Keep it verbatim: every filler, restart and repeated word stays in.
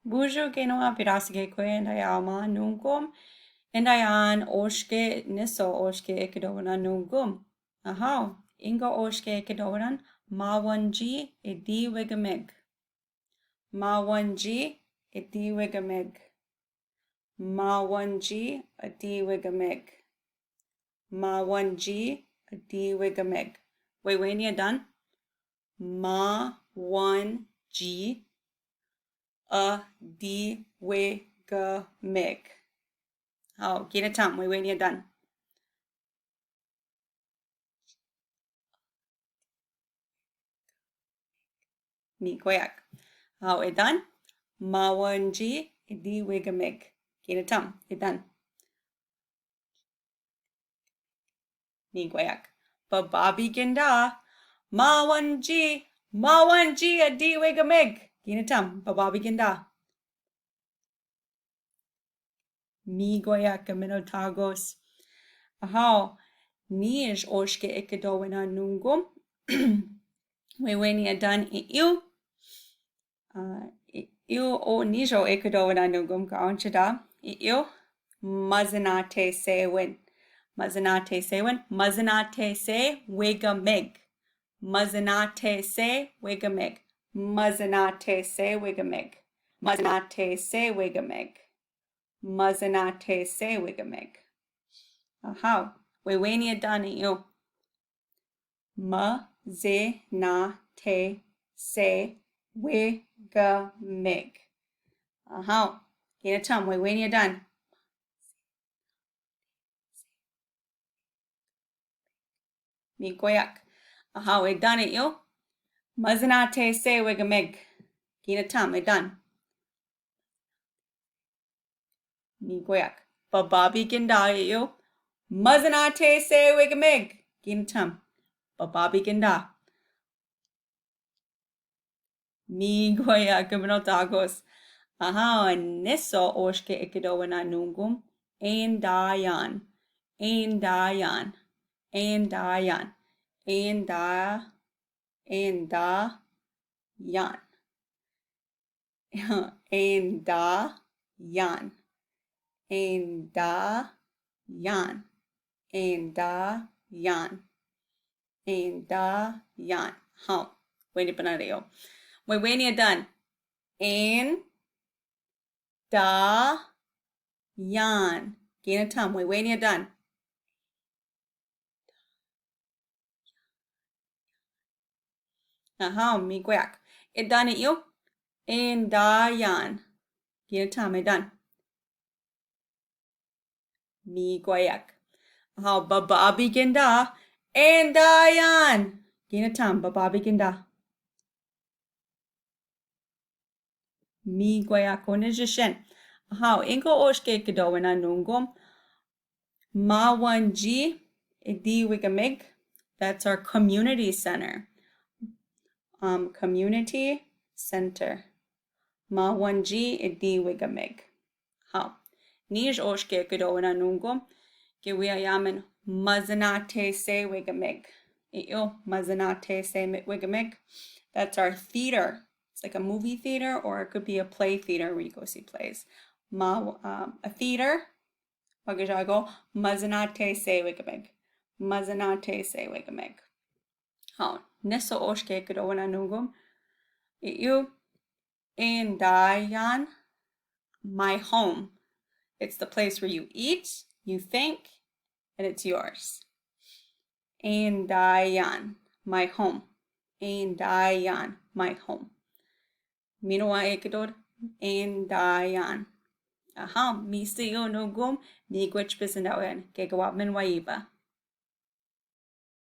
Buju kinowa, pirasi ke kwe, inday a ma nungkum, inday an oske, niso oske ekedowena nungkum. Ahaw, ingo oske ekedowenan, mawanji ediwegemeg. Mawanji ediwegemeg. Mawanji ediwegemeg. Mawanji ediwegemeg. Weweni adan. Mawanji ediwegemeg. Aw, gina tam, weweni adan. Migoyak. Aw, edan. Mawanji ediwegemeg. Gina tam, edan. Migoyak. Bababiganda. Mawanji, mawanji ediwegemeg. Gina tam, bababiganda. Migoyak, kamino tagos. Ahaw, niyes oske ekedowena nungkum. Weweni adan iiw. Uh, iiw o nijo ekedowena nungkum ka onchida. Iiw. Mazanatesewen. Mazanatesewen. Mazanatesewegemeg. Mazanatesewegemeg. Mazanatesewegemeg. Mazanatesewegemeg. Mazanatesewegemeg. Ahaw. Weweni adan iiw. Mazanatesewegemeg. Ahaw. Gina tam, weweni adan. Migoyak. Ahaw, edan iiw. Mazanatesewegemeg. Gina tam, edan. Migoyak. Bababiganda iiw. Mazanatesewegemeg. Gina tam. Bababiganda. Migoyak, kamino tagos. Ahaw, niso oske ekedowena nungkum. Endayan. Endayan. Endayan. Enda, endayan. Endayan. Endayan. Endayan. Endayan. Ahaw. Weweni panariyo. Weweni adan. Endayan. Gina tam, weweni adan. Ahaw, migoyak. Edan iiw. Endayan. Gina tam, edan. Migoyak. Ahaw, bababiganda. Endayan. Gina tam, bababiganda. Migoyak, onejishen. Ahaw, ingo oske ekedowena nungkum. Mawanji ediwegemeg. That's our community center. Um, community center. Mawanji ediwegemeg. Ahaw. Niyes oske ekedowena nungkum. Ke wia yamen mazanatesewegemeg. Iiw, mazanatesewegemeg. That's our theater. It's like a movie theater, or it could be a play theater where you go see plays. Ma, um, a theater. Pagajago, mazanatesewegemeg. Mazanatesewegemeg. Ahaw, niso oske ekedowena nungkum. Iiw, endayan, my home. It's the place where you eat, you think, and it's yours. Endayan, my home. Endayan, my home. Minowa ekedowena, endayan. Ahaw, misiyo nungkum, miguichpis indawen, ke gawa men wa iba.